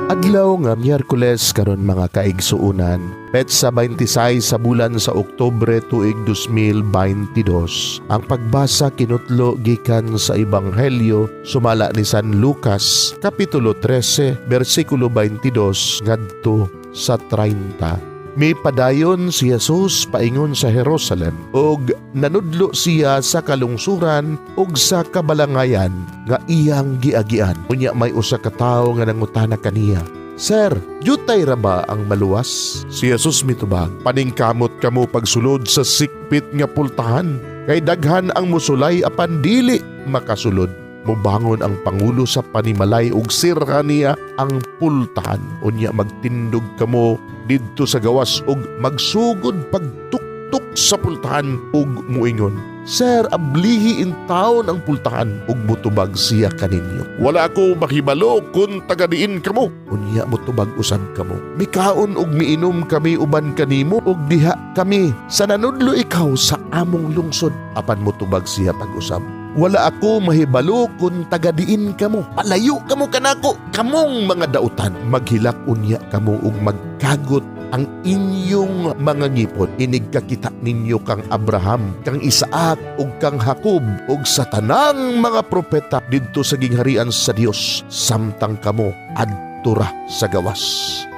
Adlaw nga Miyerkules karon, mga kaigsuunan, petsa 26 sa bulan sa Oktubre, tuig 2022. Ang pagbasa kinutlo gikan sa Ebanghelyo sumala ni San Lucas, kapitulo 13, bersikulo 22 ngadto sa 30. Mipadayon si Jesus paingon sa Jerusalem ug nanudlo siya sa kalungsuran ug sa kabalangayan nga iyang giagian. Unya may usa ka tawo nga nangutana kaniya, "Sir, jutay ra ba ang maluwas?" Si Jesus mitubag, "Paningkamot kamo pagsulod sa sikpit nga pultahan, kay daghan ang musulay apan dili makasulod. Mubangon ang pangulo sa panimalay ug sirha niya ang pultahan. Unya magtindog kamo didto sa gawas ug magsugod pagtuktok sa pultahan ug muingon, 'Sir, ablihi intawon ang pultahan,' ug mutubag siya kaninyo, 'Wala ako makibalo kung taga diin kamo.' Unya mutubag usab kamo, 'Mikaon ug miinom kami uban kanimo ug diha kami sa nanudlo ikaw sa among lungsod.' Apan mutubag siya pag-usab, 'Wala ako mahibalo kung taga diin kamo. Palayo kamo kanako, kamong mga dautan.' Maghilak unya kamo ug magkagot ang inyong mga ngipon. Inig kakita ninyo kang Abraham, kang Isaac ug kang Jacob ug sa tanang mga propeta didto sa gingharian sa Dios, samtang kamo adto ra sa gawas.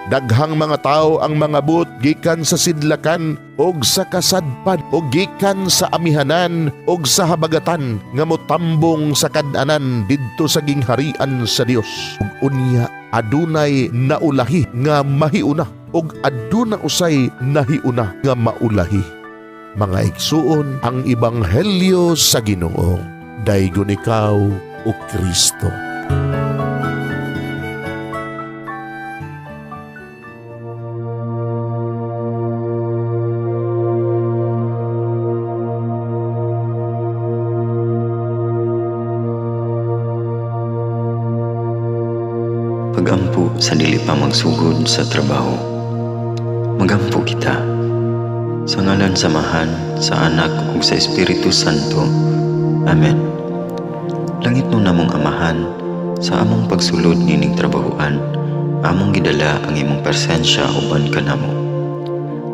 Daghang mga tao ang mangabot gikan sa sidlakan ug sa kasadpan ug gikan sa amihanan ug sa habagatan nga motambong sa kad-anan didto sa gingharian sa Dios. Ug unya adunay naulahi nga mahiuna ug aduna usay nahiuna nga maulahi." Mga igsuon, ang ebanghelyo sa Ginoo. Daygon ikaw, o Kristo. Pagampo sa dili pa magsugod sa trabaho. Magampo kita. Sa ngalan sa Amahan, sa Anak ug sa Espiritu Santo. Amen. Langitnon namong Amahan, sa among pagsulod nining trabahoan, among gidala ang imong presensya uban kanamo.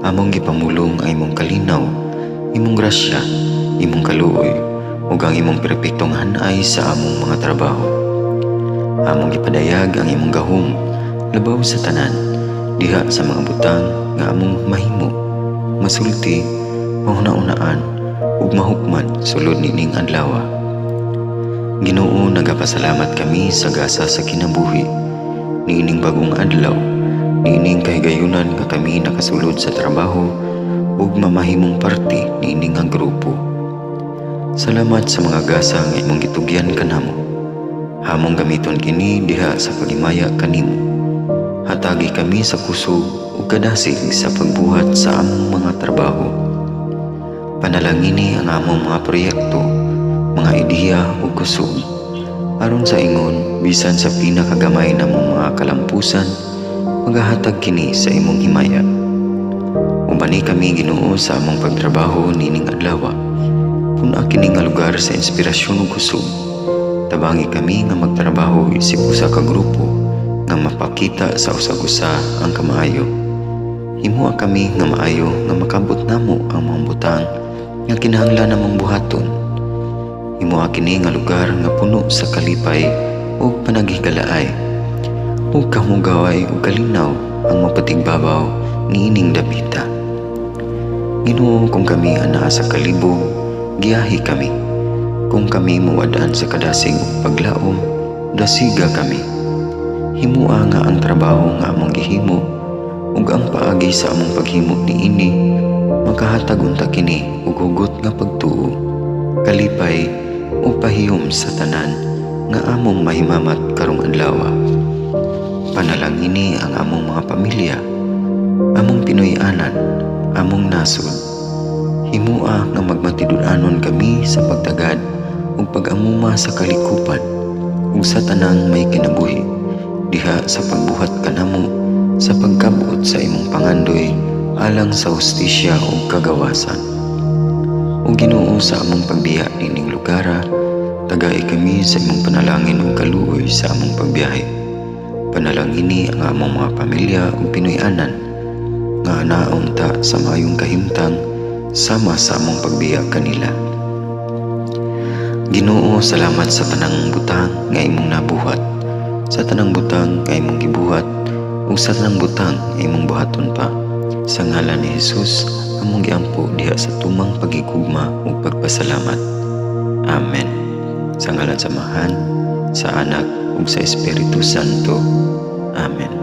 Among gipamulong ang imong kalinaw, imong grasya, imong kaluoy, ug ang imong perpektong hanay sa among mga trabaho. Among gipadayag ang imong gahom labaw sa tanan diha sa mga butang nga among mahimo, masulti, mahuna-unaan ug mahukman sulod nining adlaw. Ginoo, nagapasalamat kami sa gasa sa kinabuhi niining bagong adlaw, niining kahigayunan nga kami nakasulod sa trabaho ug mamahimong parte niini nga grupo. Salamat sa mga gasa nga imong gitugyan kanamo. Among gamiton kini diha sa paghimaya kanimo. Hatagi kami sa kusog ug kadasig sa pagbuhat sa among mga trabaho. Panalangini ang among mga proyekto, mga ideya ug kusog. Aron sa ingon, bisan sa pinakagamay namong mga kalampusan, magahatag kini sa imong himaya. Ubani kami, Ginoo, sa among pagtrabaho nining adlaw. Pun-a kini nga lugar sa inspirasyon ug kusog. Tabangi kami nga magtrabaho isip usa ka grupo nga mapakita sa usag-usa ang kamaayo. Himoa kami nga maayo nga makabot namo ang mga butang nga kinahanglan namong buhaton. Himoa kini nga lugar nga puno sa kalipay ug panaghigalaay. Ug kamugaway ug kalinaw ang mapatigbabaw niining dapita. Ginoo, kung kami anaa sa kalibog, giyahi kami. Kung kami muwad-an sa kadasig ug paglaom, dasiga kami. Himua nga ang trabaho nga among gihimo ug ang paagi sa among paghimo niini makahatag unta kini og hugot nga pagtuo, kalipay ug pahiyom sa tanan nga among mahimamat karong adlaw. Panalangini ang among mga pamilya, among Pinoy-anan, among nasod. Himua nga magmatinud-anon kami sa pagtagad ug pag-amuma sa kalikupan ug sa tanang may kinabuhi diha sa pagbuhat kanamo sa pagkabot sa imong pangandoy alang sa hustisya ug kagawasan. O Ginoo, sa among pagbiya nining lugara, tagai kami sa imong panalangin ug kaluoy sa among pagbiyahe. Panalangini ang among mga pamilya ug Pinoy-anan nga anaon ta sa maayong kahimtang sama sa among pagbiya kanila. Ginoo, salamat sa tanang butang nga imong nabuhat, sa tanang butang nga imong gibuhat, ug sa tanang butang nga imong buhaton pa. Sa ngalan ni Jesus, among giampo diha sa tumang pagigugma ug pagpasalamat. Amen. Sa ngalan sa Amahan, sa Anak ug sa Espiritu Santo. Amen.